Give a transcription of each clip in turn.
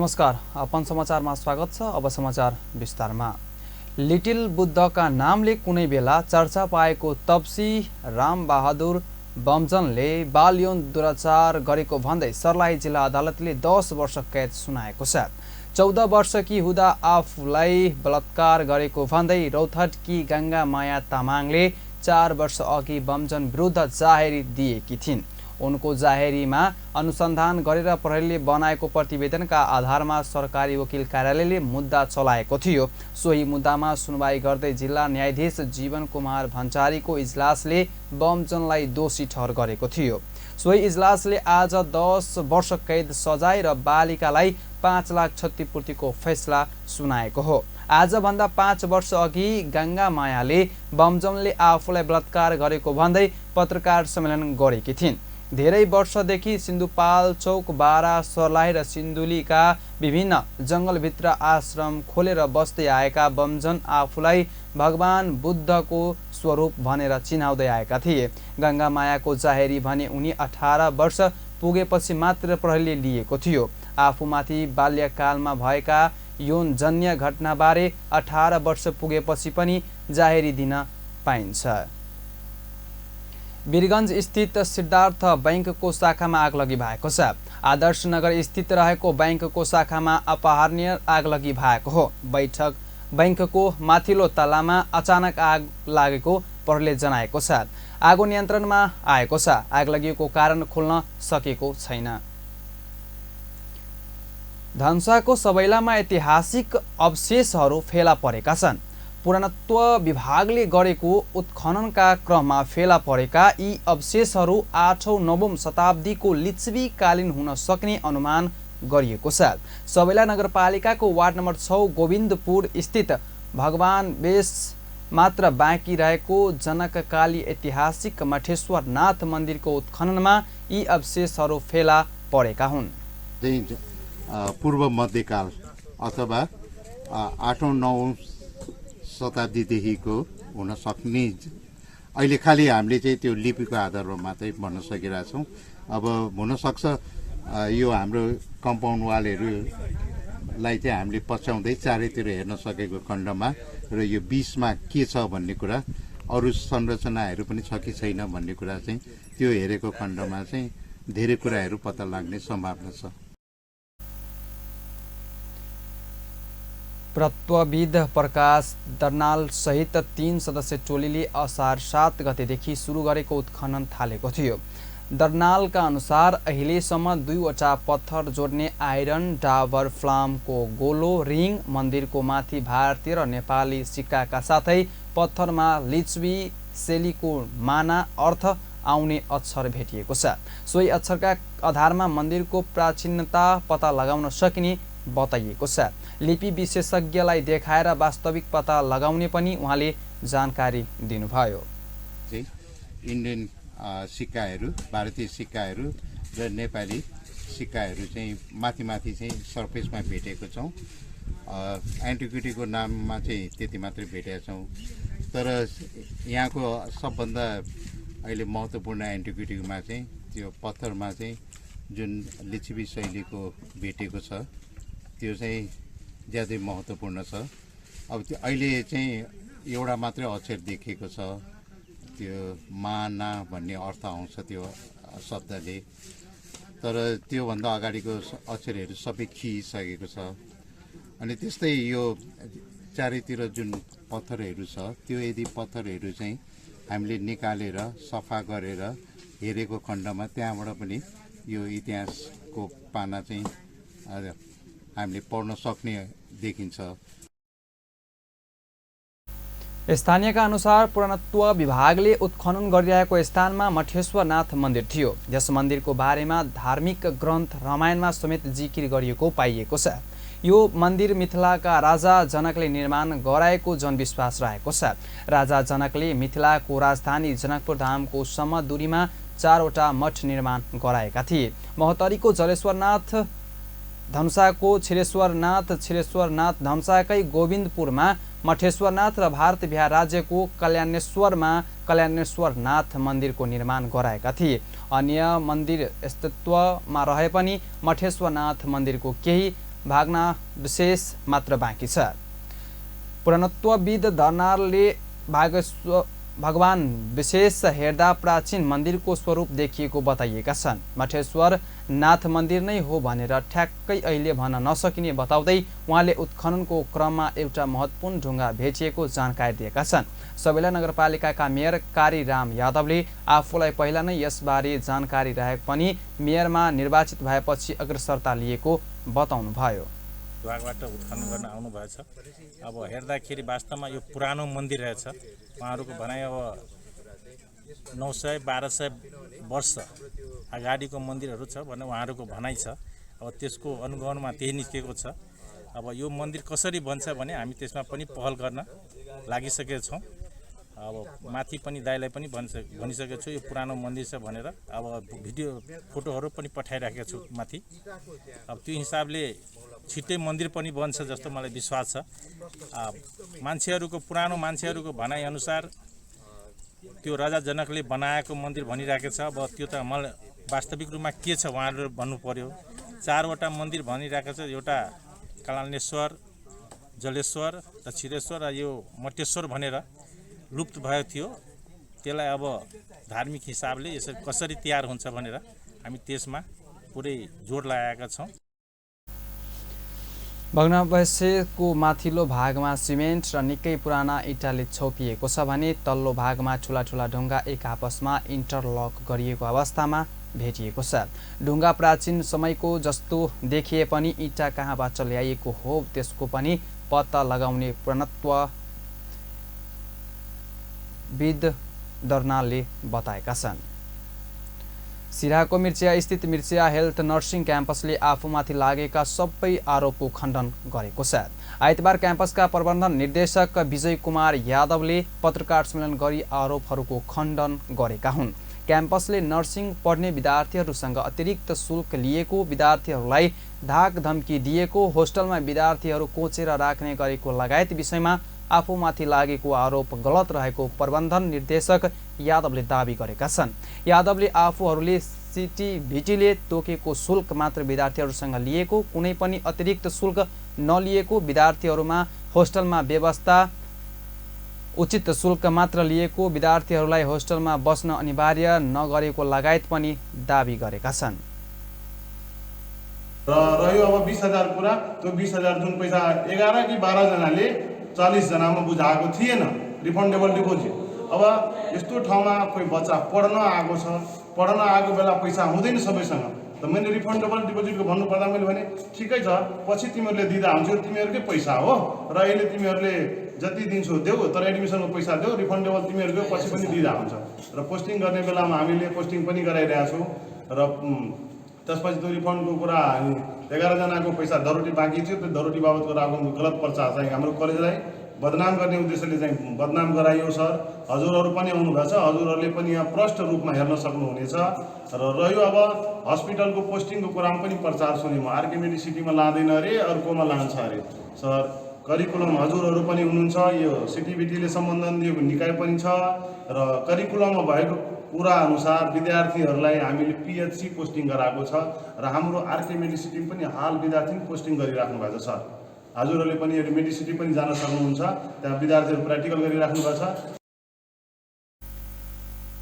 नमस्कार, अपन समाचारमा स्वागत छ। अब समाचार विस्तारमा। लिटिल बुद्धका नामले कुनै बेला चर्चा पाएको तप्सी रामबहादुर बमजनले बाल यौन दुराचार गरेको भन्दै सर्लाही जिल्ला अदालतले 10 वर्ष कैद सुनाएको छ। 14 वर्षकी हुँदा आफूलाई बलात्कार गरेको भन्दै रौतहटकी गंगा माया तामाङले 4 वर्ष अघि बमजन विरुद्ध जाहेरी दिएकी थिइन्। उनको जाहेरीमा अनुसन्धान गरेर प्रहरीले बनाएको प्रतिवेदनका आधारमा सरकारी वकिल कार्यालयले मुद्दा चलाएको थियो। सोही मुद्दामा सुनवाई गर्दै जिल्ला न्यायाधीश जीवन कुमार भण्डारीको इजलासले बमजनलाई दोषी ठहर गरेको थियो। सोही इजलासले आज 10 वर्ष कैद सजाय र बालिकालाई 5 लाख क्षतिपूर्तिको फैसला सुनाएको हो। आजभन्दा 5 वर्ष अघि गंगा मायाले बमजनले आफूलाई बलात्कार गरेको भन्दै पत्रकार सम्मेलन गरेकी थिइन्। धेरै वर्षदेखि सिन्धुपाल्चोक, बारा, सर्लाही र सिन्धुलीका विभिन्न जंगलभित्र आश्रम खोलेर बस्दै आएका बमजन आफूलाई भगवान बुद्धको स्वरूप भनेर चिनाउँदै आएका थिए। गंगा मायाको जाहेरी भने उनी 18 वर्ष पुगेपछि मात्र प्रहरीले लिएको थियो। आफूमाथि बाल्यकालमा भएका यौनजन्य घटनाबारे 18 वर्ष पुगेपछि पनि जाहेरी दिन पाइन्छ। वीरगञ्ज स्थित सिद्धार्थ बैंकको शाखामा आगलगी भएको छ। आदर्श नगर स्थित रहेको बैंकको शाखामा अपहरणीय आगलगी भएको हो। बैंकको माथिल्लो तलामा अचानक आग लागेको प्रहरीले जनाएको छ। आगो नियन्त्रणमा आएको छ। आगलगीको कारण खोल्न सकेको छैन। धनुषाको सबैलामा ऐतिहासिक अवशेषहरू फेला परेका छन्। पुरातत्व विभागले गरेको उत्खननका क्रममा फेला परेका यी अवशेषहरू 8औं-9औं शताब्दीको लिच्छवीकालीन हुन सक्ने अनुमान गरिएको छ। सबैला नगरपालिकाको वार्ड नम्बर 6 गोविन्दपुर स्थित भगवान बेस मात्र बाँकी रहेको जनककाली ऐतिहासिक मठेश्वर नाथ मन्दिरको उत्खननमा यी अवशेषहरू फेला परेका हुन्। पूर्व मध्यकाल अथवा 8औं-9औं शताब्दीदेखिको हुन सक्ने अहिले खालि हामीले चाहिँ त्यो लिपिको आधारमा मात्रै भन्न सकिरहेछौँ। अब हुनसक्छ यो हाम्रो कम्पाउन्ड वालहरूलाई चाहिँ हामीले पछ्याउँदै चारैतिर हेर्न सकेको खण्डमा र यो बीचमा के छ भन्ने कुरा, अरू संरचनाहरू पनि छ कि छैन भन्ने कुरा चाहिँ त्यो हेरेको खण्डमा चाहिँ धेरै कुराहरू पत्ता लाग्ने सम्भावना छ। प्रत्वविद प्रकाश दर्नाल सहित 3 सदस्य टोलीले असार 7 गतेदेखि सुरु गरेको उत्खनन थालेको थियो। दर्नालका अनुसार अहिलेसम्म 2वटा पत्थर जोड्ने आइरन डाबर फ्लामको गोलो रिङ, मन्दिरको माथि भारतीय र नेपाली सिक्काका साथै पत्थरमा लिच्छवी शैलीको माना अर्थ आउने अक्षर भेटिएको छ। सोही अक्षरका आधारमा मन्दिरको प्राचीनता पत्ता लगाउन सकिने बताइएको छ। लिपि विशेषज्ञलाई देखाएर वास्तविक पत्ता लगाउने पनि उहाँले जानकारी दिनुभयो। इन्डियन सिक्काहरू, भारतीय सिक्काहरू र नेपाली सिक्काहरू चाहिँ माथि चाहिँ सर्फेसमा भेटेको छौँ। एन्टिक्विटीको नाममा चाहिँ त्यति मात्रै भेटेका छौँ। तर यहाँको सबभन्दा अहिले महत्त्वपूर्ण एन्टिक्विटीमा चाहिँ त्यो पत्थरमा चाहिँ जुन लिच्छवी शैलीको भेटेको छ त्यो चाहिँ ज्यादै महत्त्वपूर्ण छ। अब त्यो अहिले चाहिँ एउटा मात्रै अक्षर देखिएको छ, त्यो माना भन्ने अर्थ आउँछ त्यो शब्दले। तर त्योभन्दा अगाडिको अक्षरहरू सबै खिइसकेको छ। अनि त्यस्तै यो चारैतिर जुन पत्थरहरू छ त्यो यदि पत्थरहरू चाहिँ हामीले निकालेर सफा गरेर हेरेको खण्डमा त्यहाँबाट पनि यो इतिहासको पाना चाहिँ हामीले पढ्न सक्ने देखिन्छ। स्थानीयका अनुसार पुरातत्व विभागले उत्खनन गरिरहेको स्थानमा मठेश्वरनाथ मन्दिर थियो। यस मन्दिरको बारेमा धार्मिक ग्रन्थ रामायणमा समेत जिकिर गरिएको पाइएको छ। यो मन्दिर मिथिलाका राजा जनकले निर्माण गराएको जनविश्वास रहेको छ। राजा जनकले मिथिलाको राजधानी जनकपुर धामको सम्म दूरीमा 4वटा मठ निर्माण गराएका थिए। महोत्तरीको जलेश्वरनाथ, धनुषाको छिरेश्वरनाथ, धनुषाकै गोविन्दपुरमा मठेश्वरनाथ र भारत बिहार राज्यको कल्याणेश्वरमा कल्याणेश्वरनाथ मन्दिरको निर्माण गराएका थिए। अन्य मन्दिर अस्तित्वमा रहे पनि मठेश्वरनाथ मन्दिरको केही भाग्न विशेष मात्र बाँकी छ। पुरातत्वविद दर्नालले भगवान विशेष हेर्दा प्राचीन मन्दिरको स्वरूप देखिएको बताइएका छन्। मठेश्वर नाथ मन्दिर नै हो भनेर ठ्याक्कै अहिले भन्न नसकिने बताउँदै उहाँले उत्खननको क्रममा एउटा महत्त्वपूर्ण ढुङ्गा भेटिएको जानकारी दिएका छन्। सबैला नगरपालिकाका मेयर कारीराम यादवले आफूलाई पहिला नै यसबारे जानकारी रहे पनि मेयरमा निर्वाचित भएपछि अग्रसरता लिएको बताउनुभयो। विभागबाट उत्खनन गर्न आउनुभएछ। अब हेर्दाखेरि वास्तवमा यो पुरानो मन्दिर रहेछ। उहाँहरूको भनाइ अब 900-1200 वर्ष अगाडिको मन्दिरहरू छ भन्ने उहाँहरूको भनाइ छ। अब त्यसको अनुगमनमा त्यही निस्केको छ। अब यो मन्दिर कसरी बन्छ भने हामी त्यसमा पनि पहल गर्न लागिसकेका छौँ। अब माथि पनि दाइलाई पनि भनिसकेको छु यो पुरानो मन्दिर छ भनेर। अब भिडियो फोटोहरू पनि पठाइराखेको छु माथि। अब त्यो हिसाबले छिट्टै मन्दिर पनि बन्छ जस्तो मलाई विश्वास छ। मान्छेहरूको पुरानो मान्छेहरूको भनाइअनुसार त्यो राजा जनकले बनाएको मन्दिर भनिरहेको छ। अब त्यो त मलाई वास्तविक रूपमा के छ उहाँहरूले भन्नु पर्यो। 4वटा मन्दिर भनिरहेको छ, एउटा कलानेश्वर, जलेश्वर, दक्षिणेश्वर र यो मटेश्वर भनेर लुप्त भएको थियो। त्यसलाई अब धार्मिक हिसाबले यसरी कसरी तयार हुन्छ भनेर हामी त्यसमा पुरै जोड लगाएका छौँ। भग्नावशेषको माथिल्लो भागमा सिमेन्ट र निकै पुराना इँटाले छोपिएको छ भने तल्लो भागमा ठुला ढुङ्गा एक आपसमा इन्टरलक गरिएको अवस्थामा भेटिएको छ। ढुङ्गा प्राचीन समयको जस्तो देखिए पनि इँटा कहाँबाट ल्याइएको हो त्यसको पनि पत्ता लगाउने पुरातत्वविद दर्नालले बताएका छन्। सिराहाको मिर्चिया स्थित मिर्चिया हेल्थ नर्सिङ क्याम्पसले आफूमाथि लागेका सबै आरोपको खण्डन गरेको छ। आइतबार क्याम्पसका प्रबन्धन निर्देशक विजय कुमार यादवले पत्रकार सम्मेलन गरी आरोपहरूको खण्डन गरेका हुन्। क्याम्पसले नर्सिङ पढ्ने विद्यार्थीहरूसँग अतिरिक्त शुल्क लिएको, विद्यार्थीहरूलाई धाक धम्की दिएको, होस्टलमा विद्यार्थीहरू कोचेर राख्ने गरेको लगायत विषयमा आफूमाथि लागेको आरोप गलत रहेको प्रबन्धन निर्देशक यादवले दाबी गरेका छन्। यादवले आफूहरूले सिटिभिटीले तोकेको शुल्क मात्र विद्यार्थीहरूसँग लिएको, कुनै पनि अतिरिक्त शुल्क नलिएको, विद्यार्थीहरूमा होस्टलमा व्यवस्था उचित शुल्क मात्र लिएको, विद्यार्थीहरूलाई होस्टलमा बस्न अनिवार्य नगरेको लगायत पनि दाबी गरेका छन्। रह्यो अब 20,000 कुरा, त्यो 20,000 जुन पैसा 11 कि 12 जनाले 40 जनामा बुझाएको थिएन रिफन्डेबल डिपोजिट। अब यस्तो ठाउँमा कोही बच्चा पढ्न आएको छ, पढ्न आएको बेला पैसा हुँदैन सबैसँग, त मैले रिफन्डेबल डिपोजिटको भन्नुपर्दा मैले भने ठिकै छ, पछि तिमीहरूले दिँदा हुन्छ, तिमीहरूकै पैसा हो र अहिले तिमीहरूले जति दिन्छौ देऊ, तर एडमिसनको पैसा देऊ, रिफन्डेबल तिमीहरूको पछि पनि दिँदा हुन्छ। र पोस्टिङ गर्ने बेलामा हामीले पोस्टिङ पनि गराइरहेका छौँ र त्यसपछि त्यो रिफन्डको कुरा 11 जनाको पैसा दरोटी बाँकी थियो, त्यो दरोटी बाबतको गलत पर्चा चाहिँ हाम्रो कलेजलाई बदनाम गर्ने उद्देश्यले चाहिँ बदनाम गराइयो। सर हजुरहरू पनि आउनुभएछ, हजुरहरूले पनि यहाँ प्रष्ट रूपमा हेर्न सक्नुहुनेछ। र रह्यो अब हस्पिटलको पोस्टिङको कुरामा पनि प्रचार सुने, म आरके मेडिसिटीमा लाँदैन अरे अर्कोमा लान्छ अरे। सर करिकुलम हजुरहरू पनि हुनुहुन्छ, यो सिटिभिटीले सम्बन्धन दिएको निकाय पनि छ र करिकुलममा भएको कुरा अनुसार विद्यार्थीहरूलाई हामीले पिएचसी पोस्टिङ गराएको छ र हाम्रो आरके मेडिसिटी पनि हाल विद्यार्थी पोस्टिङ गरिराख्नु भएको छ। सर हजुरहरूले पनि मेडिसिटी पनि जान सक्नुहुन्छ, त्यहाँ विद्यार्थीहरू प्र्याक्टिकल गरिराख्नु भएको छ।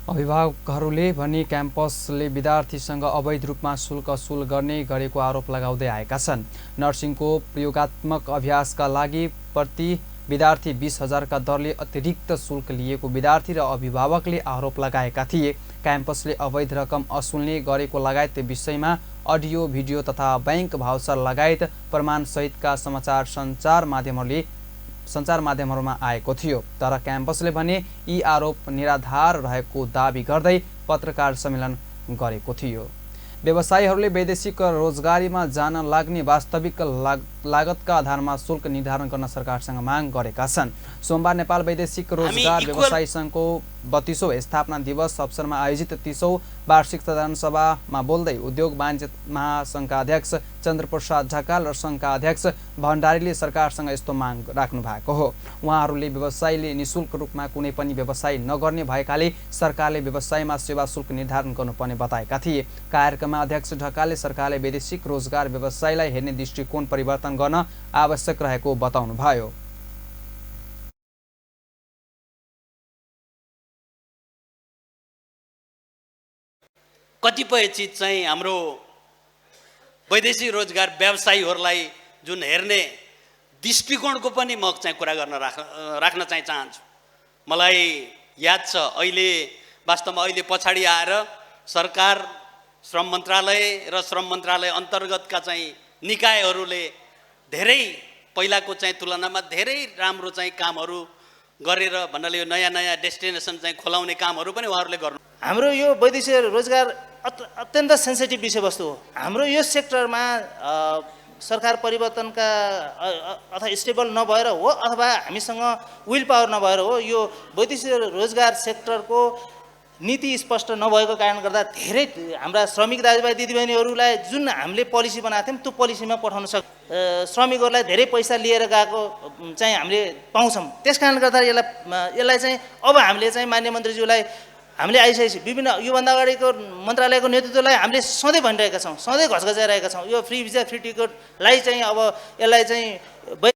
अभिभावकहरूले भने क्याम्पसले विद्यार्थीसँग अवैध रूपमा शुल्क असुल गरेको आरोप लगाउँदै आएका छन्। नर्सिङको प्रयोगात्मक अभ्यासका लागि प्रति विद्यार्थी 20,000 का दरले अतिरिक्त शुल्क लिएको विद्यार्थी र अभिभावकले आरोप लगाएका थिए। क्याम्पसले अवैध रकम असुल्ने गरेको लगायत विषयमा अडियो, भिडियो तथा बैंक भाउचर लगायत प्रमाणसहितका सञ्चार माध्यमहरूमा आएको थियो। तर क्याम्पसले भने यी आरोप निराधार रहेको दाबी गर्दै पत्रकार सम्मेलन गरेको थियो। व्यवसायीहरूले वैदेशिक रोजगारीमा जान लाग्ने वास्तविक लागतका आधारमा शुल्क निर्धारण गर्न सरकारसँग माग गरेका छन्। सोमबार नेपाल वैदेशिक रोजगार व्यवसायी सङ्घको 32औं स्थापना दिवस अवसरमा आयोजित 30औं वार्षिक साधारण सभामा बोल्दै उद्योग वाणिज्य महासङ्घका अध्यक्ष चन्द्रप्रसाद ढकाल र सङ्घका अध्यक्ष भण्डारीले सरकारसँग यस्तो माग राख्नु भएको हो। उहाँहरूले व्यवसायीले निशुल्क रूपमा कुनै पनि व्यवसाय नगर्ने भएकाले सरकारले व्यवसायमा सेवा शुल्क निर्धारण गर्नुपर्ने बताएका थिए। कार्यक्रममा अध्यक्ष ढकालले सरकारले वैदेशिक रोजगार व्यवसायलाई हेर्ने दृष्टिकोण परिवर्तन गर्न आवश्यक रहेको बताउनुभयो। कतिपय चिज चाहिँ हाम्रो वैदेशिक रोजगार व्यवसायीहरूलाई जुन हेर्ने दृष्टिकोणको पनि म चाहिँ कुरा गर्न राख्न चाहिँ चाहन्छु। मलाई याद छ अहिले वास्तवमा अहिले पछाडि आएर सरकार श्रम मन्त्रालय र श्रम मन्त्रालय अन्तर्गतका चाहिँ निकायहरूले धेरै पहिलाको चाहिँ तुलनामा धेरै राम्रो चाहिँ कामहरू गरेर भन्नाले यो नयाँ नयाँ डेस्टिनेसन चाहिँ खोलाउने कामहरू पनि उहाँहरूले गर्नु। हाम्रो यो वैदेशिक रोजगार अत्यन्त सेन्सिटिभ विषयवस्तु हो। हाम्रो यो सेक्टरमा सरकार परिवर्तनका अथवा स्टेबल नभएर हो अथवा हामीसँग विल पावर नभएर हो, यो वैदेशिक रोजगार सेक्टरको नीति स्पष्ट नभएको कारणले गर्दा धेरै हाम्रा श्रमिक दाजुभाइ दिदीबहिनीहरूलाई जुन हामीले पोलिसी बनाएको थियौँ त्यो पोलिसीमा पठाउन श्रमिकहरूलाई धेरै पैसा लिएर गएको चाहिँ हामीले पाउँछौँ। त्यस कारणले गर्दा यसलाई चाहिँ अब हामीले चाहिँ माननीय मन्त्रीज्यूलाई हामीले आइसकेपछि विभिन्न योभन्दा अगाडिको मन्त्रालयको नेतृत्वलाई हामीले सधैँ भनिरहेका छौँ, सधैँ घचघचाइरहेका छौँ। यो फ्री भिजा फ्री टिकटलाई चाहिँ अब यसलाई चाहिँ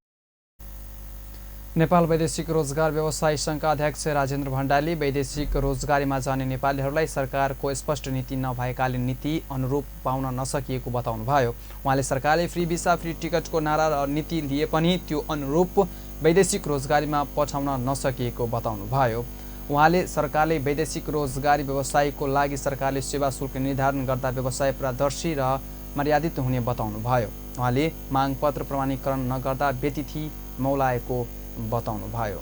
नेपाल वैदेशिक रोजगार व्यवसायी सङ्घका अध्यक्ष राजेन्द्र भण्डारीले वैदेशिक रोजगारीमा जाने नेपालीहरूलाई सरकारको स्पष्ट नीति नभएकाले नीति अनुरूप पाउन नसकिएको बताउनुभयो। उहाँले सरकारले फ्री भिसा फ्री टिकटको नारा र नीति लिए पनि त्यो अनुरूप वैदेशिक रोजगारीमा पठाउन नसकिएको बताउनुभयो। उहाँले सरकारले वैदेशिक रोजगारी व्यवसायको लागि सरकारले सेवा शुल्क निर्धारण गर्दा व्यवसाय पारदर्शी र मर्यादित हुने बताउनुभयो। उहाँले मागपत्र प्रमाणीकरण नगर्दा व्यतिथि मौलाएको बताउनुभयो।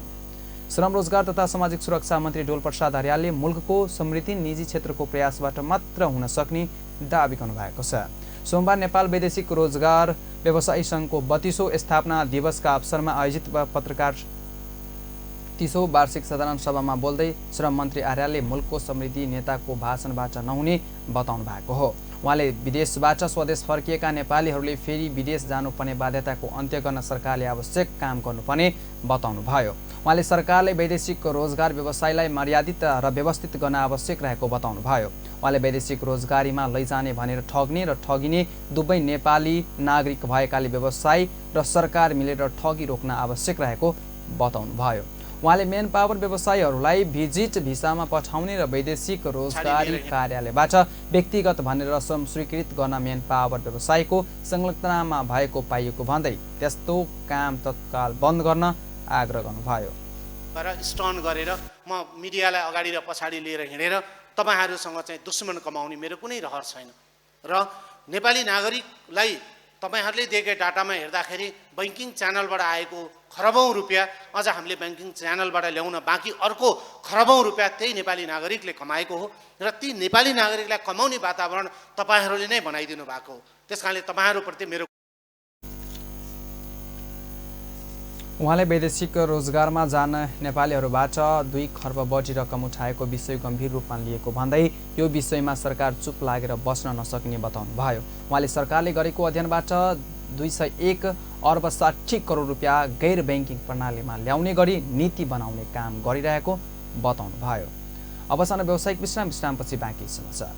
श्रम रोजगार तथा सामाजिक सुरक्षा मन्त्री डोलप्रसाद आर्यालले मुलुकको समृद्धि निजी क्षेत्रको प्रयासबाट मात्र हुन सक्ने दाबी गर्नुभएको छ। सोमबार नेपाल वैदेशिक रोजगार व्यवसायी सङ्घको 32औं स्थापना दिवसका अवसरमा आयोजित पत्रकार 30औं वार्षिक साधारण सभामा बोल्दै श्रम मन्त्री आर्यालले मुलुकको समृद्धि नेताको भाषणबाट नहुने बताउनु भएको हो। उहाँले विदेशबाट स्वदेश फर्किएका नेपालीहरूले फेरि विदेश जानुपर्ने बाध्यताको अन्त्य गर्न सरकारले आवश्यक काम गर्नुपर्ने बताउनुभयो। उहाँले सरकारले वैदेशिक रोजगार व्यवसायलाई मर्यादित र व्यवस्थित गर्न आवश्यक रहेको बताउनुभयो। उहाँले वैदेशिक रोजगारीमा लैजाने भनेर ठग्ने र ठगिने दुवै नेपाली नागरिक भएकाले व्यवसाय र सरकार मिलेर ठगी रोक्न आवश्यक रहेको बताउनुभयो। उहाँले मेन पावर व्यवसायीहरूलाई भिजिट भिसामा पठाउने र वैदेशिक रोजगारी कार्यालयबाट व्यक्तिगत भनेर स्वीकृत गर्न मेन पावर व्यवसायको संलग्नतामा भएको पाइएको भन्दै त्यस्तो काम तत्काल बन्द गर्न आग्रह गर्नुभयो। स्टर्न गरेर म मिडियालाई अगाडि र पछाडि लिएर हिँडेर तपाईहरुसँग चाहिँ दुश्मन कमाउने मेरो कुनै रहर छैन र नेपाली नागरिकलाई तपाईहरुले दिएका डाटामा हेर्दाखेरि बैंकिङ च्यानलबाट आएको खरबौं रुपैयाँ अझ हामीले बैंकिङ च्यानलबाट ल्याउन बाँकी अर्को खरबौं रुपैयाँ त्यही नेपाली नागरिकले कमाएको हो र ती नेपाली नागरिकलाई कमाउने वातावरण तपाईहरुले नै बनाइदिनु भएको हो। त्यसकारणले तपाईहरुप्रति मेरो उहाँले वैदेशिक रोजगारमा जान नेपालीहरूबाट 2 खर्ब बढी रकम उठाएको विषय गम्भीर रूपमा लिएको भन्दै यो विषयमा सरकार चुप लागेर बस्न नसक्ने बताउनुभयो। उहाँले सरकारले गरेको अध्ययनबाट 201 अर्ब 60 करोड रुपैयाँ गैर बैंकिङ प्रणालीमा ल्याउने गरी नीति बनाउने काम गरिरहेको बताउनुभयो। अबसम्म व्यावसायिक विश्रामपछि बाँकी समाचार।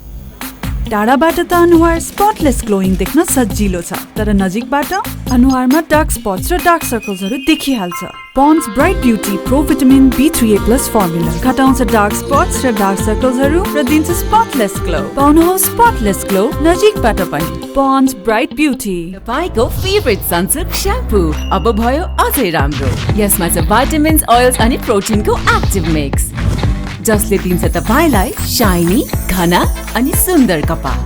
टाढाबाट त अनुहार स्पटलेस ग्लोइङ देख्न सजिलो छ, तर नजिकबाट अनुहारमा डार्क स्पट्स र डार्क सर्कल्सहरू देखिहाल्छ। Pond's bright beauty pro vitamin B3A+ formula घटाउँछ डार्क स्पट्स र डार्क सर्कल्सहरू र दिन्छ स्पटलेस ग्लो। पाउनुहोस् स्पटलेस ग्लो नजिकबाट पनि। Pond's bright beauty. तपाईको फेभरेट सनसिल्क स्याम्पू अब भयो अझै राम्रो। यसमा छ भिटामिन्स, ओइल्स अनि प्रोटिनको एक्टिभ मिक्स, जसले दिन्छ तपाईलाई शाइनी, घना अनि सुन्दर कपाल।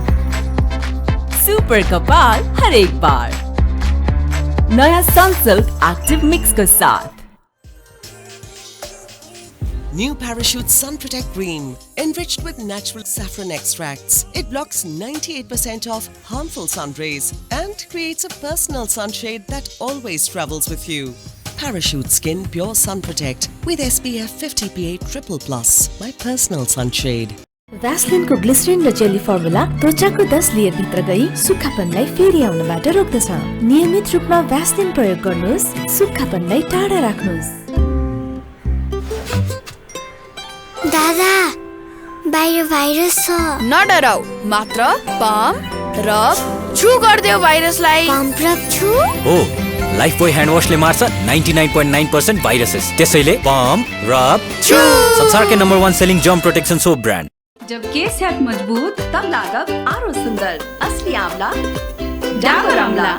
सुपर कपाल हरेक बार नयाँ सनसिल्क एक्टिभ मिक्स के साथ। New Parachute Sun Protect Cream, enriched with natural saffron extracts. It blocks 98% of harmful sun rays and creates a personal sunshade that always travels with you. Parachute Skin Pure Sun Protect with SPF 50 PA++, my personal sunshade. भ्यासलिनको glycerine र jelly formula त्वचाको 10 layer भित्र गई सुक्खापनलाई फेरि आउनबाट रोक्दछ। नियमित रूपमा Vaseline प्रयोग गर्नुहोस्, सुक्खापनलाई टाढा राख्नुहोस्। दादा बाहिर भाइरस छ। नडराऊ, मात्र पम्प रब छु गर्दियो भाइरसलाई। पम्प रब छु हो, लाइफबोय ह्यान्ड वाशले मार्छ 99.9% भाइरसेस। त्यसैले पम्प रब छु संसारकै number 1 selling germ protection soap brand. जब केस है मजबूत तब लागत आरो सुंदर। असली आंवला डाबर आंवला।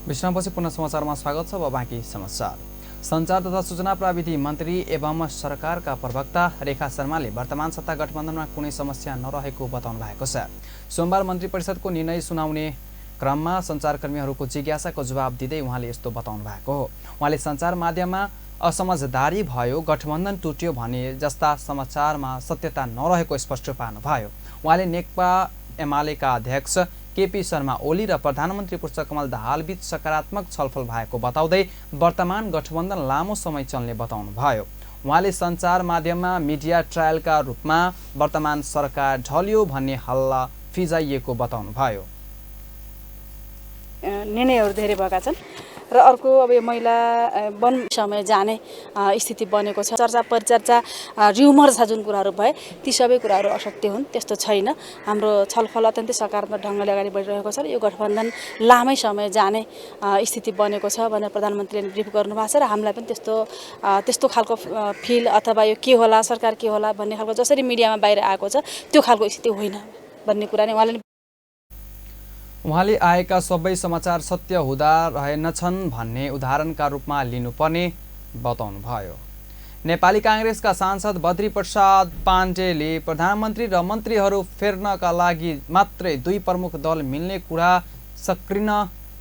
विश्रामपछि पुनः समाचारमा स्वागत छ। अब बाँकी समाचार। सञ्चार तथा सूचना प्रविधि मन्त्री एवं सरकारका प्रवक्ता रेखा शर्माले वर्तमान सत्ता गठबन्धनमा कुनै समस्या नरहेको बताउनु भएको छ। सोमबार मन्त्री परिषदको निर्णय सुनाउने क्रममा सञ्चारकर्मीहरूको जिज्ञासाको जवाब दिँदै उहाँले यस्तो बताउनु भएको हो। उहाँले सञ्चार माध्यममा असमझदारी भयो, गठबन्धन टुट्यो भने जस्ता समाचारमा सत्यता नरहेको स्पष्ट पार्नुभयो। उहाँले नेकपा एमालेका अध्यक्ष केपी शर्मा ओली र प्रधानमन्त्री पुष्पकमल दाहालबीच सकारात्मक छलफल भएको बताउँदै वर्तमान गठबन्धन लामो समय चल्ने बताउनुभयो। उहाँले सञ्चार माध्यममा मिडिया ट्रायलका रूपमा वर्तमान सरकार ढल्यो भन्ने हल्ला फिजाइएको बताउनुभयो। निर्णयहरू धेरै भएका छन् र अर्को अब यो महिला वन समय जाने स्थिति बनेको छ। चर्चा परिचर्चा र्युमर छ जुन कुराहरू भए ती सबै कुराहरू असत्य हुन्, त्यस्तो छैन। हाम्रो छलफल अत्यन्तै सकारात्मक ढङ्गले अगाडि बढिरहेको छ र यो गठबन्धन लामै समय जाने स्थिति बनेको छ भनेर प्रधानमन्त्रीले ब्रिफ गर्नुभएको छ र हामीलाई पनि त्यस्तो खालको फिल अथवा यो के होला, सरकार के होला भन्ने खालको जसरी मिडियामा बाहिर आएको छ त्यो खालको स्थिति होइन भन्ने कुरा नै उहाँले आएका सबै समाचार सत्य हुँदा रहेनछन् भन्ने उदाहरणका रूपमा लिनुपर्ने बताउनुभयो। नेपाली काङ्ग्रेसका सांसद बद्री प्रसाद पाण्डेले प्रधानमन्त्री र मन्त्रीहरू फेर्नका लागि मात्रै 2 प्रमुख दल मिल्ने कुरा सक्रिन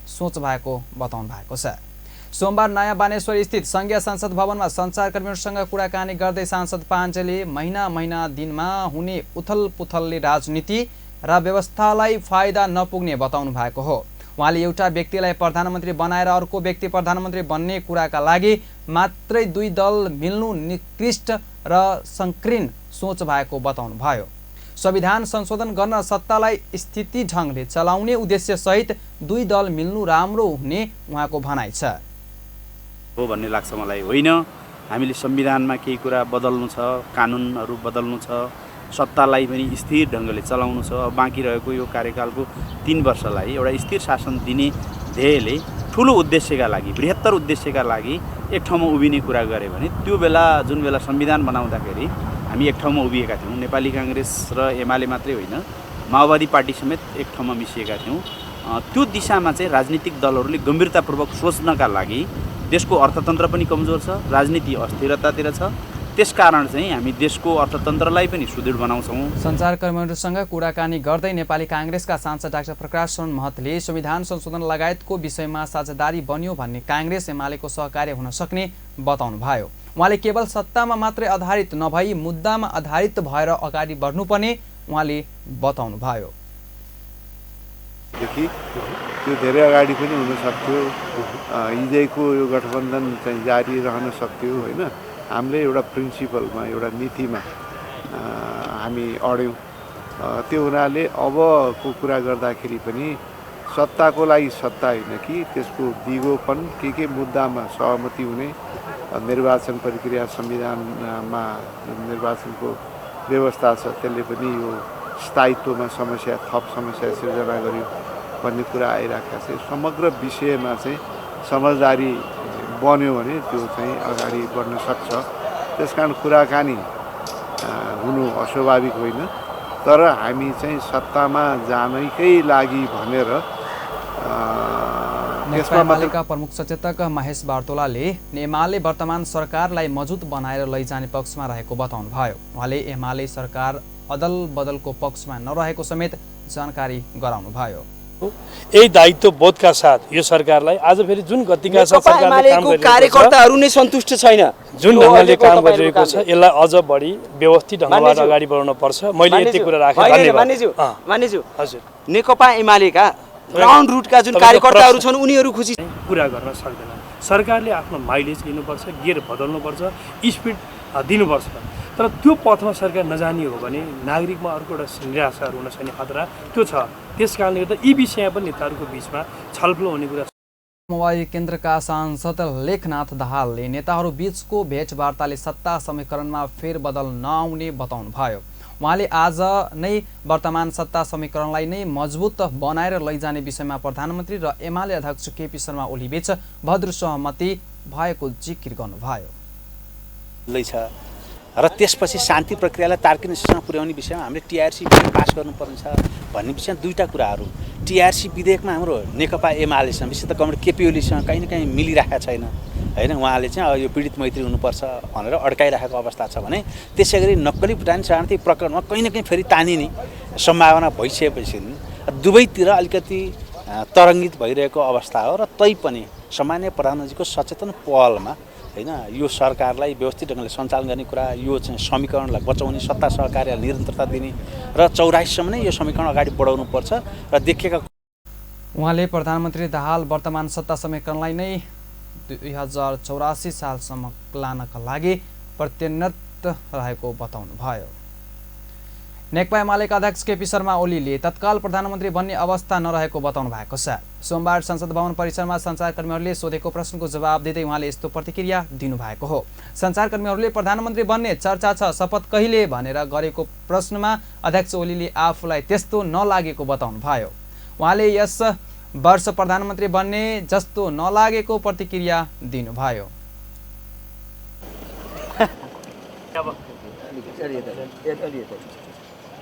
सोच भएको बताउनु भएको छ। सोमबार नयाँ बानेश्वर स्थित संघीय संसद भवनमा सञ्चारकर्मीहरूसँग कुराकानी गर्दै सांसद पाण्डेले महिना दिनमा हुने उथलपुथलले राजनीति र व्यवस्थालाई फाइदा नपुग्ने बताउनु भएको हो। उहाँले एउटा व्यक्तिलाई प्रधानमन्त्री बनाएर अर्को व्यक्ति प्रधानमन्त्री बन्ने कुराका लागि मात्रै 2 दल मिल्नु निकृष्ट र संकीर्ण सोच भएको बताउनुभयो। संविधान संशोधन गर्न सत्तालाई स्थिति ढङ्गले चलाउने उद्देश्य सहित 2 दल मिल्नु राम्रो हुने उहाँको भनाइ छ। हो भन्ने लाग्छ मलाई। होइन, हामीले संविधानमा केही कुरा बदल्नु छ, कानुनहरू बदल्नु छ, सत्तालाई पनि स्थिर ढङ्गले चलाउनु छ। बाँकी रहेको यो कार्यकालको 3 वर्षलाई एउटा स्थिर शासन दिने ध्येयले ठुलो उद्देश्यका लागि, बृहत्तर उद्देश्यका लागि एक ठाउँमा उभिने कुरा गरे भने त्यो बेला जुन बेला संविधान बनाउँदाखेरि हामी एक ठाउँमा उभिएका थियौँ। नेपाली काङ्ग्रेस र एमाले मात्रै होइन, माओवादी पार्टी समेत एक ठाउँमा मिसिएका थियौँ। त्यो दिशामा चाहिँ राजनीतिक दलहरूले गम्भीरतापूर्वक सोच्नका लागि देशको अर्थतन्त्र पनि कमजोर छ, राजनीति अस्थिरतातिर छ। त्यसकारण चाहिँ हामी देशको अर्थतन्त्रलाई पनि सुदृढ बनाउँछौँ। सञ्चारकर्मीहरूसँग कुराकानी गर्दै नेपाली काङ्ग्रेसका सांसद डाक्टर प्रकाश शरण महतले संविधान संशोधन लगायतको विषयमा साझेदारी बन्यो भन्ने काङ्ग्रेस एमालेको सहकार्य हुन सक्ने बताउनुभयो। उहाँले केवल सत्तामा मात्रै आधारित नभई मुद्दामा आधारित भएर अगाडि बढ्नुपर्ने उहाँले बताउनुभयो। त्यो धेरै अगाडि पनि हुन सक्थ्यो, हिजैको यो गठबन्धन चाहिँ जारी रहन सक्थ्यो। होइन, हामीले एउटा प्रिन्सिपलमा, एउटा नीतिमा हामी अड्यौँ। त्यो हुनाले अबको कुरा गर्दाखेरि पनि सत्ताको लागि सत्ता होइन कि त्यसको दिगोपन के मुद्दामा सहमति हुने, निर्वाचन प्रक्रिया, संविधानमा निर्वाचनको व्यवस्था छ त्यसले पनि यो स्थायित्वमा थप समस्या सिर्जना गर्यो भन्ने कुरा आइरहेको छ। समग्र विषयमा चाहिँ समझदारी बन्यो भने त्यो चाहिँ अगाडि बढ्न सक्छ। त्यसकारण कुराकानी हुनु अस्वाभाविक होइन, तर हामी चाहिँ सत्तामा जानैकै लागि भनेर एमालेका प्रमुख सचेतक महेश बार्तोलाले एमाले वर्तमान सरकारलाई मजबुत बनाएर लैजाने पक्षमा रहेको बताउनुभयो। उहाँले एमाले सरकार अदल बदलको पक्षमा नरहेको समेत जानकारी गराउनुभयो। यही दायित्व बोधका साथ यो सरकारलाई आज फेरि जुन गतिका साथ सरकारले काम गरिरहेको छ, कार्यकर्ताहरू नै सन्तुष्ट छैन जुन ढङ्गले काम गरिरहेको छ, यसलाई अझ बढी व्यवस्थित ढङ्गबाट अगाडि बढाउन पर्छ। मैले यति कुरा राखेँ। धन्यवाद। मानिज्यू, हजुर, नेकपा एमालेका ग्राउन्ड रुटका जुन कार्यकर्ताहरू छन् उनीहरू खुसी कुरा गर्न सक्दैन। सरकारले आफ्नो माइलेज लिनुपर्छ, गियर बदल्नुपर्छ, स्पिड दिनुपर्छ। तर त्यो पथमा सरकार नजाने हो भने नागरिकमा अर्को एउटा निराशाहरू हुन सक्ने खतरा त्यो छ। त्यस कारणले गर्दा यी विषय पनि नेताहरूको बिचमा छलफल हुने कुरा। मोबाइल केन्द्रका सांसद लेखनाथ दाहालले नेताहरू बीचको भेटवार्ताले सत्ता समीकरणमा फेरबदल नआउने बताउनु भयो। उहाँले आज नै वर्तमान सत्ता समीकरणलाई नै मजबुत बनाएर लैजाने विषयमा प्रधानमन्त्री र एमाले अध्यक्ष केपी शर्मा ओली बीच भद्र सहमति भएको जिकिर गर्नुभयो। र त्यसपछि शान्ति प्रक्रियालाई तार्किक निष्कर्षमा पुर्याउने विषयमा हामीले टिआरसी विधेयक पास गर्नुपर्छ भन्ने विषयमा दुईटा कुराहरू। टिआरसी विधेयकमा हाम्रो नेकपा एमालेसँग विशेष त कमरेड केपी ओलीसँग कहीँ न कहीँ मिलिरहेको छैन होइन। उहाँले चाहिँ यो पीडित मैत्री हुनुपर्छ भनेर अड्काइरहेको अवस्था छ भने त्यसै गरी नक्कली भुटानी शरणार्थी प्रकरणमा कहीँ न कहीँ फेरि तानिने सम्भावना भइसकेपछि दुवैतिर अलिकति तरङ्गित भइरहेको अवस्था हो। र तैपनि सामान्य प्रधानमन्त्रीको सचेतन पहलमा होइन यो सरकारलाई व्यवस्थित ढङ्गले सञ्चालन गर्ने कुरा, यो चाहिँ समीकरणलाई बचाउने, सत्ता सहकार्यलाई निरन्तरता दिने र 84सम्म नै यो समीकरण अगाडि बढाउनुपर्छ र देखिएका। उहाँले प्रधानमन्त्री दाहाल वर्तमान सत्ता समीकरणलाई नै 2084 सालसम्म लानका लागि प्रत्यन्नत रहेको बताउनु भयो। नेकपा एमालेका अध्यक्ष केपी शर्मा ओलीले तत्काल प्रधानमन्त्री बन्ने अवस्था नरहेको बताउनु भएको छ। सोमबार संसद भवन परिसरमा सञ्चारकर्मीहरूले सोधेको प्रश्नको जवाब दिँदै उहाँले यस्तो प्रतिक्रिया दिनुभएको हो। सञ्चारकर्मीहरूले प्रधानमन्त्री बन्ने चर्चा छ, शपथ कहिले भनेर गरेको प्रश्नमा अध्यक्ष ओलीले आफूलाई त्यस्तो नलागेको बताउनु भयो। उहाँले यस वर्ष प्रधानमन्त्री बन्ने जस्तो नलागेको प्रतिक्रिया दिनुभयो।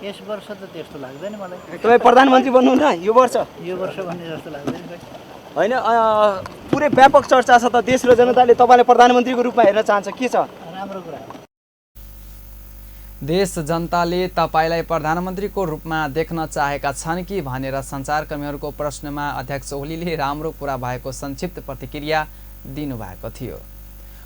यस वर्ष त त्यस्तो लाग्दैन मलाई। तपाईँ प्रधानमन्त्री बन्नु न यो वर्ष? यो वर्ष भन्ने जस्तो लाग्दैन होइन। पुरै व्यापक चर्चा छ त, देश र जनताले तपाईँलाई प्रधानमन्त्रीको रूपमा हेर्न चाहन्छ, के छ? राम्रो कुरा। देश जनताले तपाईँलाई प्रधानमन्त्रीको रूपमा देख्न चाहेका छन् कि भनेर सञ्चारकर्मीहरूको प्रश्नमा अध्यक्ष ओलीले राम्रो कुरा भएको संक्षिप्त प्रतिक्रिया दिनुभएको थियो।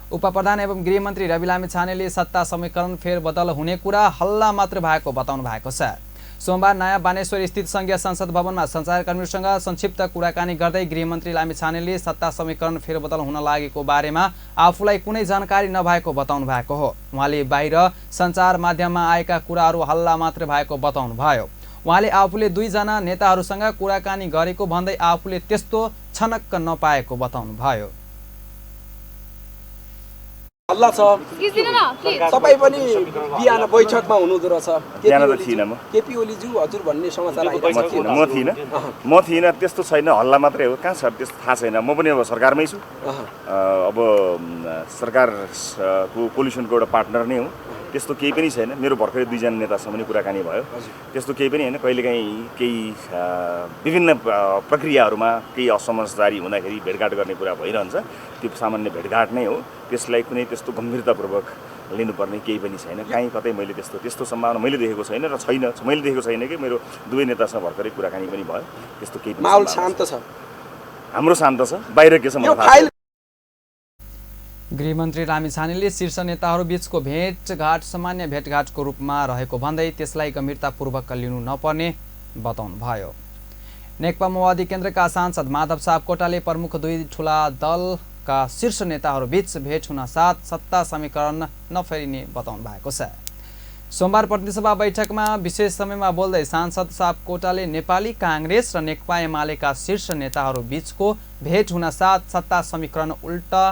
उपप्रधान एवं गृहमन्त्री रवि लामिछानेले सत्ता समीकरण फेरबदल हुने कुरा हल्ला मात्र भएको बताउनु भएको छ। सोमबार नयाँ बानेश्वर स्थित संघीय संसद भवनमा सञ्चारकर्मीहरूसँग संक्षिप्त कुराकानी गर्दै गृहमन्त्री लामिछानेले सत्ता समीकरण फेरबदल हुन लागेको बारेमा आफूलाई कुनै जानकारी नभएको बताउनु भएको हो। उहाँले बाहिर सञ्चार माध्यममा आएका कुराहरू हल्ला मात्र भएको बताउनु भयो। उहाँले आफूले दुईजना नेताहरूसँग कुराकानी गरेको भन्दै आफूले त्यस्तो छनक्क नपाएको बताउनु भयो। हल्ला छ, तपाईँ पनि बिहान बैठकमा हुनुहुँदो रहेछ। बिहान त थिइनँ म। केपी ओलीज्यू हजुर भन्ने समाचार आइरहेको म थिइनँ त्यस्तो छैन, हल्ला मात्रै हो। कहाँ छ त्यस्तो थाहा छैन। म पनि अब सरकारमै छु। अब सरकारको कोलिसनको एउटा पार्टनर नै हो। त्यस्तो केही पनि छैन। मेरो भर्खरै दुईजना नेतासँग पनि कुराकानी भयो। त्यस्तो केही पनि होइन। कहिलेकाहीँ केही विभिन्न प्रक्रियाहरूमा केही असमझदारी हुँदाखेरि भेटघाट गर्ने कुरा भइरहन्छ। त्यो सामान्य भेटघाट नै हो। त्यसलाई कुनै त्यस्तो गम्भीरतापूर्वक लिनुपर्ने केही पनि छैन। कहीँ कतै मैले त्यस्तो सम्भावना मैले देखेको छैन र मैले देखेको छैन कि मेरो दुवै नेतासँग भर्खरै कुराकानी पनि भयो। त्यस्तो केही पनि माहौल शान्त छ। हाम्रो शान्त छ, बाहिर के छ मलाई थाहा छैन। गृहमन्त्री लामिछानेले शीर्ष नेताहरू बीचको भेटघाट सामान्य भेटघाटको रूपमा रहेको भन्दै त्यसलाई गम्भीरतापूर्वक लिनु नपर्ने बताउनु भयो। नेकपा माओवादी केन्द्रका सांसद माधव सापकोटाले प्रमुख दुई ठूला दलका शीर्ष नेताहरू बीच भेट हुन साथ सत्ता समीकरण नफेरिने बताउनु भएको छ। सोमबार प्रतिनिधिसभा बैठकमा विशेष समयमा बोल्दै सांसद सापकोटाले नेपाली काङ्ग्रेस र नेकपा एमालेका शीर्ष नेताहरू बीचको भेट हुन साथ सत्ता समीकरण उल्टा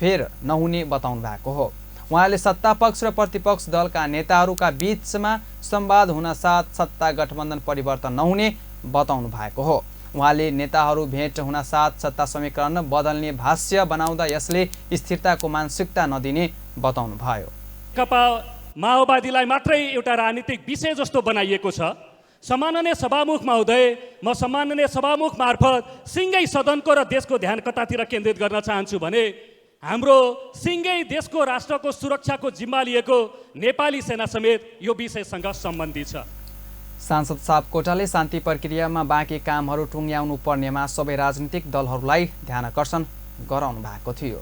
फेर नहुने बताउनु भएको हो। उहाँले सत्ता पक्ष र प्रतिपक्ष दलका नेताहरूका बीचमा संवाद हुन साथ सत्ता गठबन्धन परिवर्तन नहुने बताउनु भएको हो। उहाँले नेताहरू भेट हुन साथ सत्ता समीकरण बदल्ने भाष्य बनाउँदा यसले स्थिरताको मानसिकता नदिने बताउनु भयो। नेकपा माओवादीलाई मात्रै एउटा राजनीतिक विषय जस्तो बनाइएको छ। सम्माननीय सभामुख महोदय, म सम्माननीय सभामुख मार्फत सिङ्गै सदनको र देशको ध्यान कतातिर केन्द्रित गर्न चाहन्छु भने हाम्रो सिङ्गै देशको राष्ट्रको सुरक्षाको जिम्मा लिएको नेपाली सेना समेत यो विषयसँग सम्बन्धित छ। सांसद सापकोटाले शान्ति प्रक्रियामा बाँकी कामहरू टुङ्ग्याउनु पर्नेमा सबै राजनीतिक दलहरूलाई ध्यानकर्षण गराउनु भएको थियो।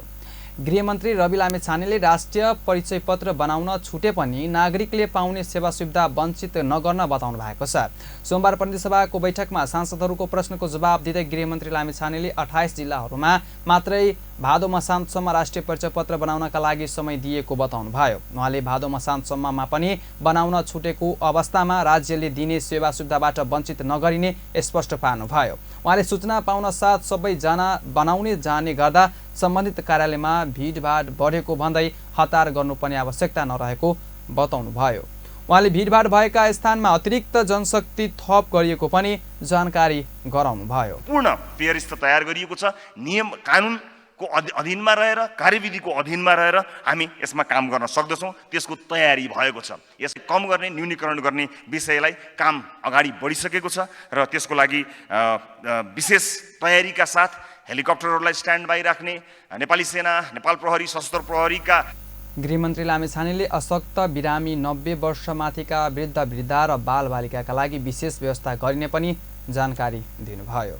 गृहमन्त्री रवि लामिछानेले राष्ट्रिय परिचय पत्र बनाउन छुटे पनि नागरिकले पाउने सेवा सुविधा वञ्चित नगर्न बताउनु भएको छ। सोमबार प्रतिनिधिसभाको बैठकमा सांसदहरूको प्रश्नको जवाब दिँदै गृहमन्त्री लामिछानेले 28 जिल्लाहरूमा मात्रै भादो मसान्तसम्म राष्ट्रिय परिचय पत्र बनाउनका लागि समय दिएको बताउनुभयो। उहाँले भादो मसान्तसम्ममा पनि बनाउन छुटेको अवस्थामा राज्यले दिने सेवा सुविधाबाट वञ्चित नगरिने स्पष्ट पार्नुभयो। उहाँले सूचना पाउन साथ सबैजना बनाउने जाने गर्दा सम्बन्धित कार्यालयमा भिडभाड बढेको भन्दै हतार गर्नुपर्ने आवश्यकता नरहेको बताउनुभयो। उहाँले भिडभाड भएका स्थानमा अतिरिक्त जनशक्ति थप गरिएको पनि जानकारी गराउनुभयो। पूर्ण व्यवस्था तयार गरिएको छ। नियम कानुनको अधीनमा रहेर, कार्यविधिको अधीनमा रहेर हामी यसमा काम गर्न सक्दछौँ। त्यसको तयारी भएको छ। यसलाई कम गर्ने, न्यूनीकरण गर्ने विषयलाई काम अगाडि बढिसकेको छ र त्यसको लागि विशेष तयारीका साथ हेलिकप्टरहरूलाई स्ट्यान्ड बाई राख्ने नेपाली सेना, नेपाल प्रहरी, सशस्त्र प्रहरीका गृहमन्त्री लामिछानेले अशक्त बिरामी 90 वर्षमाथिका वृद्ध वृद्धा र बालबालिकाका लागि विशेष व्यवस्था गरिने पनि जानकारी दिनुभयो।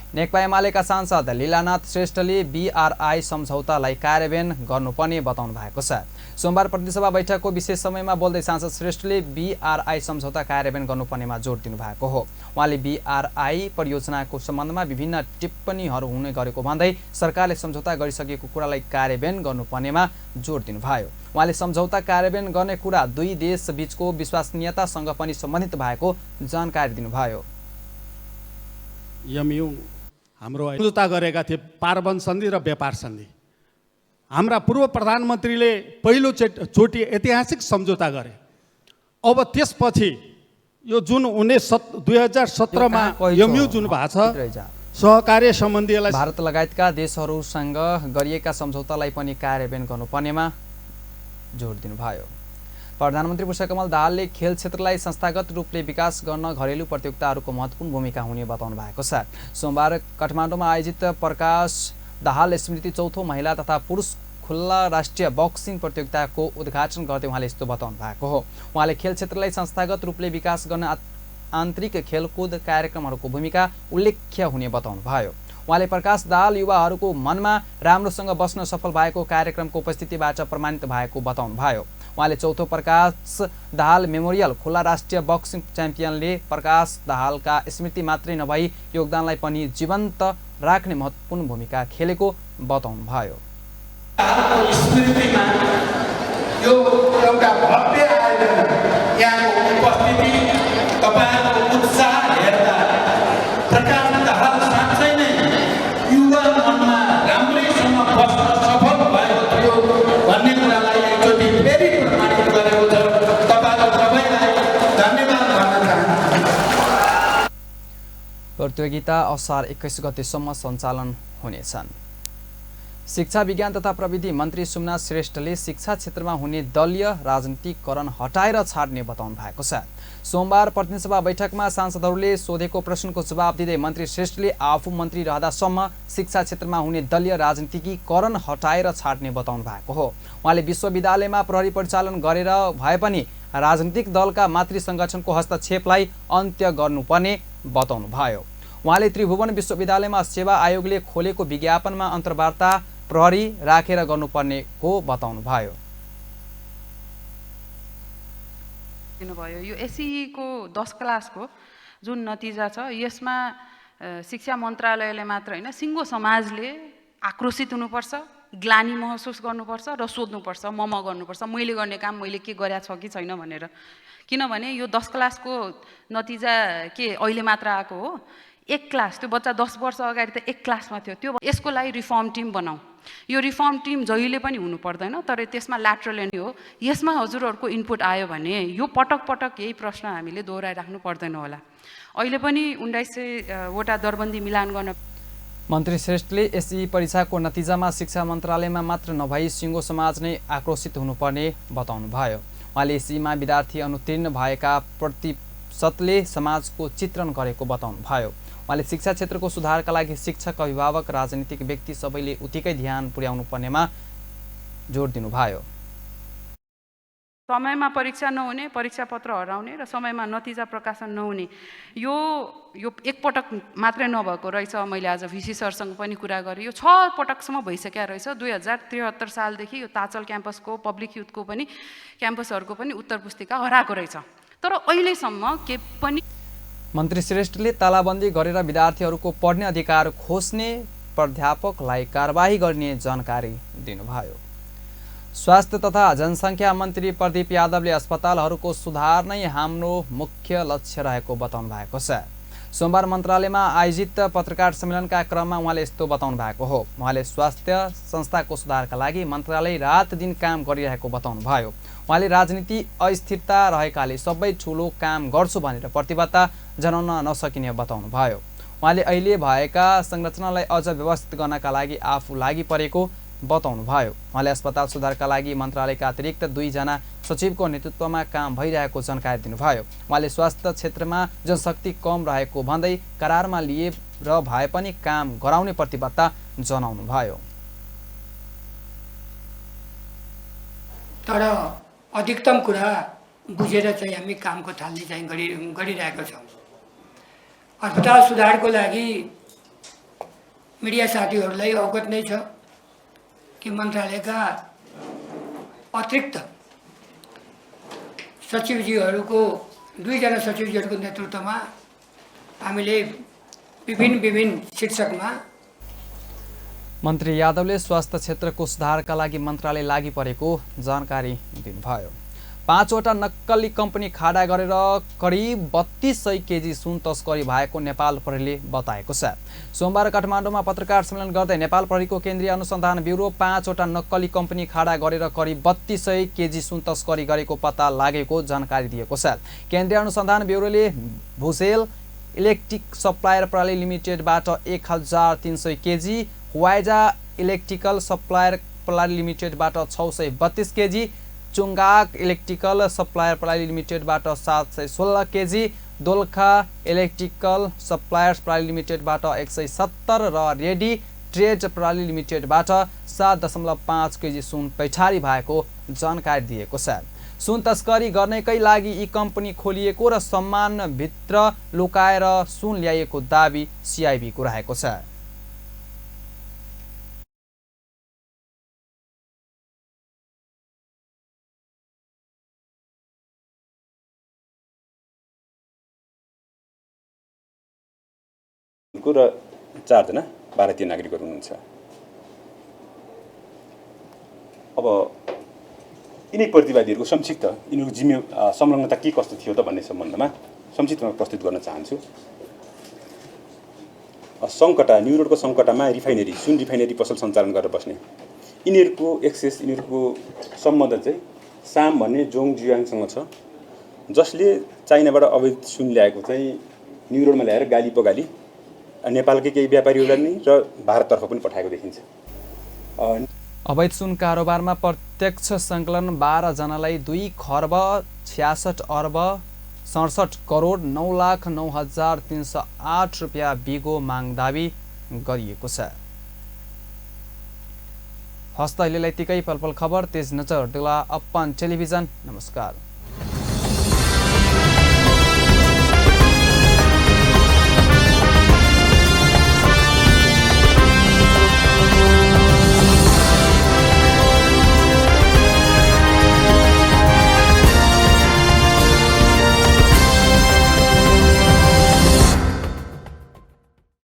नेकपा एमालेका सांसद लीलानाथ श्रेष्ठले BRI सम्झौतालाई कार्यान्वयन गर्नुपर्ने बताउनु भएको छ। सोमबार प्रतिनिधिसभा बैठकको विशेष समयमा बोल्दै सांसद श्रेष्ठले BRI सम्झौता कार्यान्वयन गर्नुपर्नेमा जोड दिनुभएको हो। उहाँले BRI परियोजनाको सम्बन्धमा विभिन्न टिप्पणीहरू हुने गरेको भन्दै सरकारले सम्झौता गरिसकेको कुरालाई कार्यान्वयन गर्नुपर्नेमा जोड दिनुभयो। उहाँले सम्झौता कार्यान्वयन गर्ने कुरा दुई देश बीचको विश्वसनीयतासँग पनि सम्बन्धित भएको जानकारी दिनुभयो। MU हाम्रो सम्झौता गरेका थिए पार्वन सन्धि र व्यापार सन्धि। हाम्रा पूर्व प्रधानमन्त्रीले पहिलो चोटि ऐतिहासिक सम्झौता गरे। अब त्यसपछि यो जुन 2017 मा MU जुन भएको छ सहकार्य सम्बन्धीलाई भारत लगायतका देशहरूसँग गरिएका सम्झौतालाई पनि कार्यान्वयन गर्नुपर्नेमा जोड दिनुभयो। प्रधानमन्त्री पुष्पकमल दाहालले खेल क्षेत्रलाई संस्थागत रूपले विकास गर्न घरेलु प्रतियोगिताहरूको महत्त्वपूर्ण भूमिका हुने बताउनु भएको छ। सोमबार काठमाडौँमा आयोजित प्रकाश दाहाल स्मृति चौथो महिला तथा पुरुष खुल्ला राष्ट्रिय बक्सिङ प्रतियोगिताको उद्घाटन गर्दै उहाँले यस्तो बताउनु भएको हो। उहाँले खेल क्षेत्रलाई संस्थागत रूपले विकास गर्न आन्तरिक खेलकुद कार्यक्रमहरूको भूमिका उल्लेख्य हुने बताउनु भयो। उहाँले प्रकाश दाहाल युवाहरूको मनमा राम्रोसँग बस्न सफल भएको कार्यक्रमको उपस्थितिबाट प्रमाणित भएको बताउनु भयो। उहाँले चौथो प्रकाश दाहाल मेमोरियल खुला राष्ट्रिय बक्सिङ च्याम्पियनले प्रकाश दाहालका स्मृति मात्रै नभई योगदानलाई पनि जीवन्त राख्ने महत्त्वपूर्ण भूमिका खेलेको बताउनु भयो। स्मृतिमा यो एउटा भव्य आयोजन, यहाँको उपस्थिति, तपाईँको उत्साह हेर्दा प्रकाश दाहाल साँच्चै नै युवा मनमा राम्रैसँग बस्न सफल भएको थियो भन्ने कुरालाई एकचोटि फेरि प्रमाणित गरेको छ। तपाईँको सबैलाई धन्यवाद भन्न चाहन्छु। प्रतियोगिता असार 21 गतेसम्म सञ्चालन हुनेछन्। शिक्षा विज्ञान तथा प्रविधि मन्त्री सोमनाथ श्रेष्ठले शिक्षा क्षेत्रमा हुने दलीय राजनीतिकरण हटाएर छाड्ने बताउनु भएको छ। सोमबार प्रतिनिधिसभा बैठकमा सांसदहरूले सोधेको प्रश्नको जवाब दिँदै मन्त्री श्रेष्ठले आफू मन्त्री रहँदासम्म शिक्षा क्षेत्रमा हुने दलीय राजनीतिकरण हटाएर छाड्ने बताउनु भएको हो। उहाँले विश्वविद्यालयमा प्रहरी परिचालन गरेर भए पनि राजनीतिक दलका मातृ सङ्गठनको हस्तक्षेपलाई अन्त्य गर्नुपर्ने बताउनु भयो। उहाँले त्रिभुवन विश्वविद्यालयमा सेवा आयोगले खोलेको विज्ञापनमा अन्तर्वार्ता प्रहरी राखेर गर्नुपर्नेको बताउनु भयो। दिनुभयो यो एसई को 10 क्लासको जुन नतिजा छ यसमा शिक्षा मन्त्रालयले मात्र हैन सिङ्गो समाजले आक्रोशित हुनुपर्छ, ग्लानी महसुस गर्नुपर्छ र सोध्नुपर्छ, गर्नुपर्छ मैले गर्ने काम मैले के गरेको छ कि छैन भनेर। किनभने यो 10 क्लासको नतिजा के अहिले मात्र आएको हो। एक क्लास, त्यो बच्चा 10 वर्ष अगाडि त एक क्लासमा थियो। त्यो यसको लागि रिफर्म टिम बनाऊ। यो रिफर्म टिम जहिले पनि हुनु पर्दैन, तर त्यसमा ल्याटरल हो। यसमा हजुरहरूको इनपुट आयो भने यो पटक पटक यही प्रश्न हामीले दोहोऱ्याइराख्नु पर्दैन होला। अहिले पनि 1900 वटा दरबन्दी मिलान गर्न मन्त्री श्रेष्ठले एसई परीक्षाको नतिजामा शिक्षा मन्त्रालयमा मात्र नभई सिङ्गो समाज नै आक्रोशित हुनुपर्ने बताउनु भयो। उहाँले एसईमा विद्यार्थी अनुत्तीर्ण भएका प्रतिशतले समाजको चित्रण गरेको बताउनु भयो। उहाँले शिक्षा क्षेत्रको सुधारका लागि शिक्षक, अभिभावक, राजनीतिक व्यक्ति सबैले उत्तिकै ध्यान पुर्याउनु पर्नेमा जोड दिनुभयो। समयमा परीक्षा नहुने, परीक्षा पत्र हराउने र समयमा नतिजा प्रकाशन नहुने यो एकपटक मात्रै नभएको रहेछ। मैले आज भिसी सरसँग पनि कुरा गरेँ। यो 6 पटकसम्म भइसकेको रहेछ। 2073 सालदेखि यो ताचल क्याम्पसको पब्लिक युथको पनि क्याम्पसहरूको पनि उत्तर पुस्तिका हराएको रहेछ। तर अहिलेसम्म के पनि मन्त्री श्रेष्ठले तालाबन्दी गरेर विद्यार्थीहरूको पढ्ने अधिकार खोज्ने प्राध्यापकलाई कारबाही गर्ने जानकारी दिनुभयो। स्वास्थ्य तथा जनसङ्ख्या मन्त्री प्रदीप यादवले अस्पतालहरूको सुधार नै हाम्रो मुख्य लक्ष्य रहेको बताउनु भएको छ। सोमबार मन्त्रालयमा आयोजित पत्रकार सम्मेलनका क्रममा उहाँले यस्तो बताउनु भएको हो। उहाँले स्वास्थ्य संस्थाको सुधारका लागि मन्त्रालय रात दिन काम गरिरहेको बताउनु भयो। उहाँले राजनीति अस्थिरता रहेकाले सबै ठुलो काम गर्छु भनेर प्रतिबद्धता जनाउन नसकिने बताउनु भयो। उहाँले अहिले भएका संरचनालाई अझ व्यवस्थित गर्नका लागि आफू लागि परेको बताउनु भयो। उहाँले अस्पताल सुधारका लागि मन्त्रालयका अतिरिक्त 2 जना सचिवको नेतृत्वमा काम भइरहेको जानकारी दिनुभयो। उहाँले स्वास्थ्य क्षेत्रमा जनशक्ति कम रहेको भन्दै करारमा लिए र भए पनि काम गराउने प्रतिबद्धता जनाउनु भयो। तर अधिकतम कुरा बुझेर चाहिँ हामी कामको थाल्ने चाहिँ गरिरहेका छौँ। अस्पताल सुधारको लागि मिडिया साथीहरूलाई अवगत नै छ कि मन्त्रालयका अतिरिक्त सचिवजीहरूको 2 जना सचिवजीहरूको नेतृत्वमा हामीले विभिन्न शीर्षकमा मन्त्री यादवले स्वास्थ्य क्षेत्रको सुधारका लागि मन्त्रालय लागि परेको जानकारी दिनुभयो। 5 वटा नक्कली कम्पनी खाडा गरेर करिब 3200 केजी सुन तस्करी भएको नेपाल प्रहरीले बताएको छ। सोमबार काठमाडौँमा पत्रकार सम्मेलन गर्दै नेपाल प्रहरीको केन्द्रीय अनुसन्धान ब्युरो 5 वटा नक्कली कम्पनी खाडा गरेर करिब 3200 केजी सुन तस्करी गरेको पत्ता लागेको जानकारी दिएको छ। केन्द्रीय अनुसन्धान ब्युरोले भुसेल इलेक्ट्रिक सप्लायर प्रणाली लिमिटेडबाट 1300 केजी, वाइजा इलेक्ट्रिकल सप्लायर प्रणाली लिमिटेडबाट 632 केजी, चुङ्गाक इलेक्ट्रिकल सप्लायर प्रणाली लिमिटेडबाट 716 केजी, दोलखा इलेक्ट्रिकल सप्लायर्स प्रणाली लिमिटेडबाट 170 र रेडी ट्रेड प्रणाली लिमिटेडबाट 7.5 केजी सुन पैठारी भएको जानकारी दिएको छ। सुन तस्करी गर्नकै लागि यी कम्पनी खोलिएको र सम्मानभित्र लुकाएर सुन ल्याइएको दाबी सिआइबीको रहेको छ। र 4 जना भारतीय नागरिकहरू हुनुहुन्छ। अब यिनै प्रतिवादीहरूको संक्षिप्त यिनीहरूको संलग्नता के कस्तो थियो त भन्ने सम्बन्धमा संक्षिप्तमा प्रस्तुत गर्न चाहन्छु। सङ्कटा न्यू रोडको सङ्कटामा रिफाइनेरी सुन रिफाइनेरी पसल सञ्चालन गरेर बस्ने यिनीहरूको एक्सेस यिनीहरूको सम्बन्ध चाहिँ साम भन्ने जोङ जियाङसँग छ, जसले चाइनाबाट अवैध सुन ल्याएको चाहिँ न्यू रोडमा ल्याएर गाली पगाली नेपालकै केही व्यापारीहरूलाई नि र भारततर्फ पनि पठाएको देखिन्छ। अवैध सुन कारोबारमा प्रत्यक्ष सङ्कलन 12 जनालाई 2 खर्ब 66 अर्ब 67 करोड 9,09,308 रुपियाँ बिगो माग दाबी गरिएको छ। हस्त अहिलेलाई यतिकै पलपल खबर तेज नजर दिला अपन टेलिभिजन। नमस्कार।